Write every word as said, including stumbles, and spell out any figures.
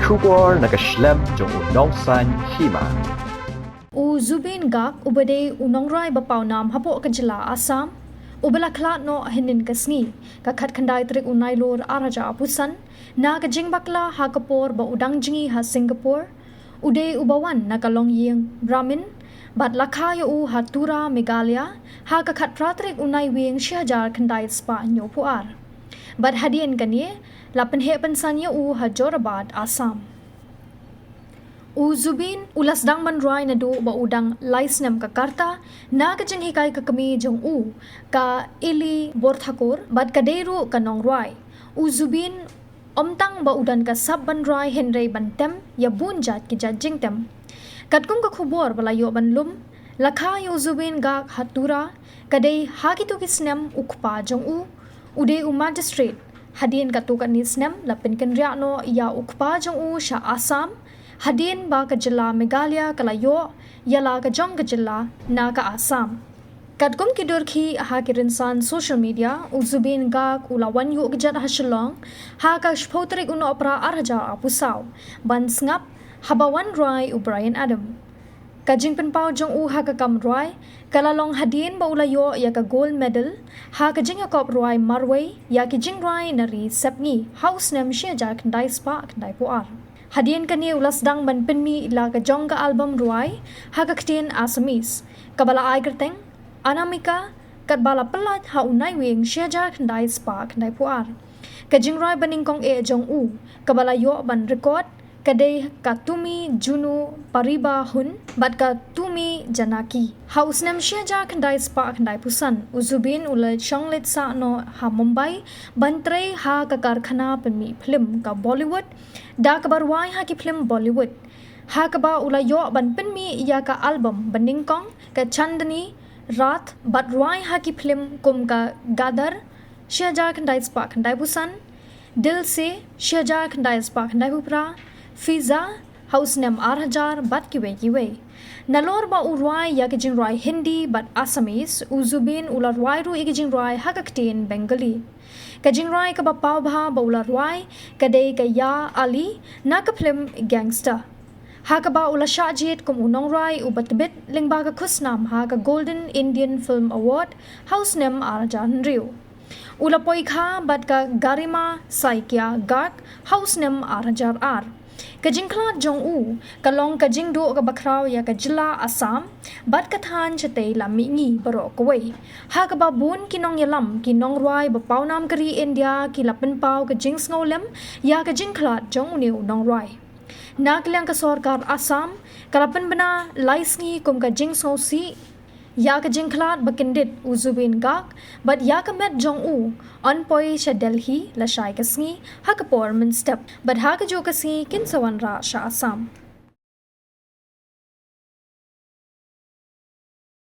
Khubor na ka shlem jong u Nongsaiñ Hima. U Zubeen Garg uba dei u nongrwai ba pawnam hapoh ka jylla Assam, uba la khlad noh hynnin ka sngi, ka khatkhyndai tarik u Nailur arhajar arphew san, na ka jingbakla ha ka por ba u dang jngi ha Singapore. U dei uba wan na ka longïing Brahmin bad la kha ïa u ha Tura, Meghalaya, ha ka khatphra tarik u Naiwieng shihajar khyndai spah hynñiewphew ar. Bad hadien kane, la pynheh pynsan ïa u ha Jorabat, Assam. U Zubeen u la sdang ban rwai naduh ba u dang lai snem ka rta, na ka jinghikai ka kmie jong u, ka Eli Borthakur, bad ka dei ruh ka nongrwai. U Zubeen ym tang ba u don ka sap ban rwai hynrei ban tem ïa bun jait ki jait jingtem. Katkum ka khubor ba la ïoh ban lum, la kha ïa u Zubeen Garg ha Tura, ka dei ha kito ki snem u kpa jong u u dei u magistrate. Hadien katto katne snem la pynkynriah noh ïa u kpa jong u sha Assam, hadien ba ka jylla Meghalaya ka la ïoh ïa la ka jong ka jylla na ka Assam. Katkum ki dur khih ha ki rynsan social media, u Zubeen Garg u la wan ïuh kjat ha Shillong ha ka shiphew tarik u Nohprah arhajar arphew saw, ban sngap haba wan rwai u Bryan Adams. Ka jingpynpaw jong u ha ka kam rwai ka la long hadien ba u la ïoh ïa ka gold medal ha ka jingïakop rwai marwei ïa ki jingrwai na ri sepngi ha u snem shihajar khyndai spah khyndaiphew ar. Hadien kane u la sdang ban pynmih la ka jong ka album rwai ha ka ktien Assamese, kaba la ai kyrteng Anamika, katba la pyllait ha u Naiwieng shihajar khyndai spah khyndaiphew ar. Ka jingrwai banyngkong eh jong u kaba la ïoh ban record ka dei ka Tumi Junu Pariba Hun bad ka Tumi Janaki. Ha u snem shihajar khyndai spah khyndaiphew san, u Zubeen u la shong leit sah noh ha Mumbai ban trei ha ka karkhana pynmih phlim ka Bollywood, da kaba rwai ha ki phlim Bollywood, ha kaba u la ïoh ban pynmih ïa ka album banyngkong ka Chandni Raat bad rwai ha ki phlim kum ka Gadar shihajar khyndai spah khyndaiphew san, Dil Se shihajar khyndai spah khyndaiphew phra, Fiza ha u snem arhajar bad kiwei kiwei. Nalor ba u rwai ïa ki jingrwai Hindi bad Assamese, u Zubeen u la rwai ruh ïa ki jingrwai ha ka ktien Bengali. Ka jingrwai kaba paw bha ba u la rwai ka dei ka Ya Ali na ka phlim Gangster, ha kaba u la shah jied kum u nongrwai uba tbit lyngba ka khusnam ha ka Golden Indian Film Award ha u snem arhajar hynriew. U la poi kha bad ka Garima Saikia Garg ha u snem arhajar ar. Ka jingkhlad jong u ka long ka jingduh kaba khraw ïa ka jylla Assam bad ka thaiñ shatei lam mihngi baroh kawei, ha kaba bun ki nongïalam, ki nongrwai ba pawnam ka ri India ki la pynpaw ka jingsngewlem ïa ka jingkhlad jong une u nongrwai. Na ka liang ka sorkar Assam ka la pynbna lai sngi kum ka jingsngewsih ïa ka jingkhlad ba kyndit u Zubeen Garg bad ïa ka met jong u yn poi sha Delhi lashai ka sngi ha ka por mynstep bad ha kajuh ka sngi kin sa wanrah sha Assam.